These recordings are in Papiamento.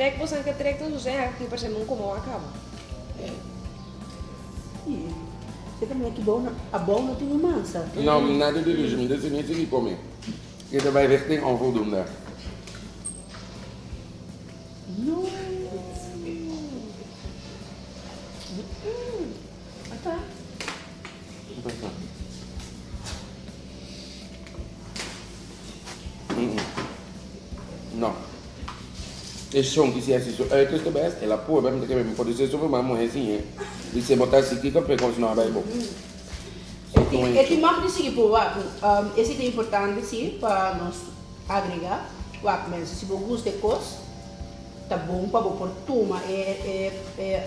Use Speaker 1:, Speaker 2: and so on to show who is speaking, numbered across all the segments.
Speaker 1: trek bosan ke trek ta susé aki parsé mi un komo a kaba.
Speaker 2: Se ta mira ki bou no abou no tin un mansa.
Speaker 3: No, nada di rushi, mi ta si mi sigui come. E ta bai richting onvoldoende.
Speaker 2: No. Ata.
Speaker 3: No. E shon ki si hasi su uiterste best, el a purba, mi ta kere mi por disi su ruman muhe siñ'e, di si bo ta hasi kiko p'e kos no a bai bo.
Speaker 2: E tin mag di sigui purba. Esei ta importante si pa nos agrega. Wak mensen, si bo gusta e kos, ta bon pa bo por tuma e e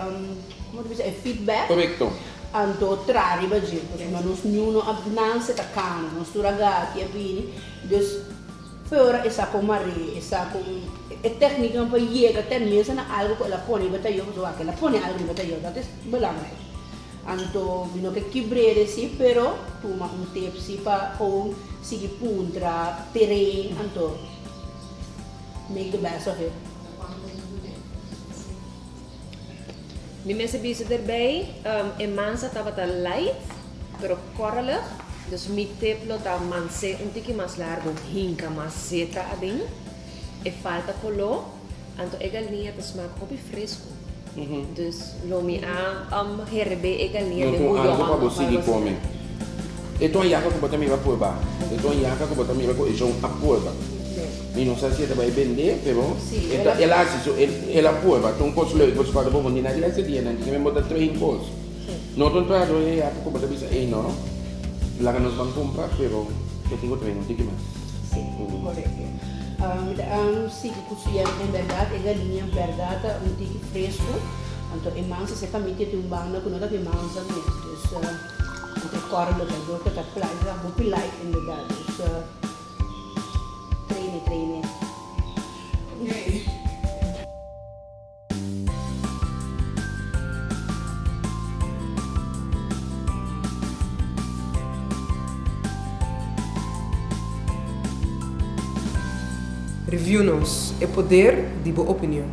Speaker 2: como ta bisa e feedback.
Speaker 3: Korekto.
Speaker 2: Anto traha riba dje, pasobra nos niun no a nanse ta kana, nos tur a gati a bini, dus peor e sa kon mar'é, e sa kon e tekniknan pa yega ten mesa na algo ku el a pone riba tayo, pasobra wak el a pone algo riba tayo, dat is belangrijk. Anto mi no ke kibr'é si, pero tuma un tip si pa gewoon sigui puntra terrein, anto. Make the best of it.
Speaker 1: Mi mester bisa derbij, e mansa tabata light, pero korrelig, dus mi tip lo ta mans'é un tiki mas largo, hinka mas zeta aden, e falta koló, anto e galiña ta smak hopi fresku, dus lo mi a herebé e galiña
Speaker 3: den
Speaker 1: buyon
Speaker 3: No tin algo pa bo
Speaker 1: of algo
Speaker 3: sigui
Speaker 1: asina.
Speaker 3: come. E ta un yaka ku bo ta mira purba. E ta un yaka ku bo ta mira ku e shon a purba. Mi no sa si e ta bai bende, pero e ta, el a hasi su, el a purba. Ta un kos leuk, pasobra bo bon di na di hasi dianan di bo ta train kos. No ta un trahador e yaka ku bo ta bisa, ey no, laga nos ban kumpra, pero e tin ku train un tiki mas.
Speaker 2: Si, korekto. Mi ta sigui ku su yèm en bèrdat e galiña bèrdat ta un tiki fresku, anto e mansa se famia tin un banda ku no ta tin mansa mes, dus anto e kòrda loke dor ku ta plai, ta hopi light inderdat, dus. Traine, traine.
Speaker 4: Review nos, e poder di bo opinion.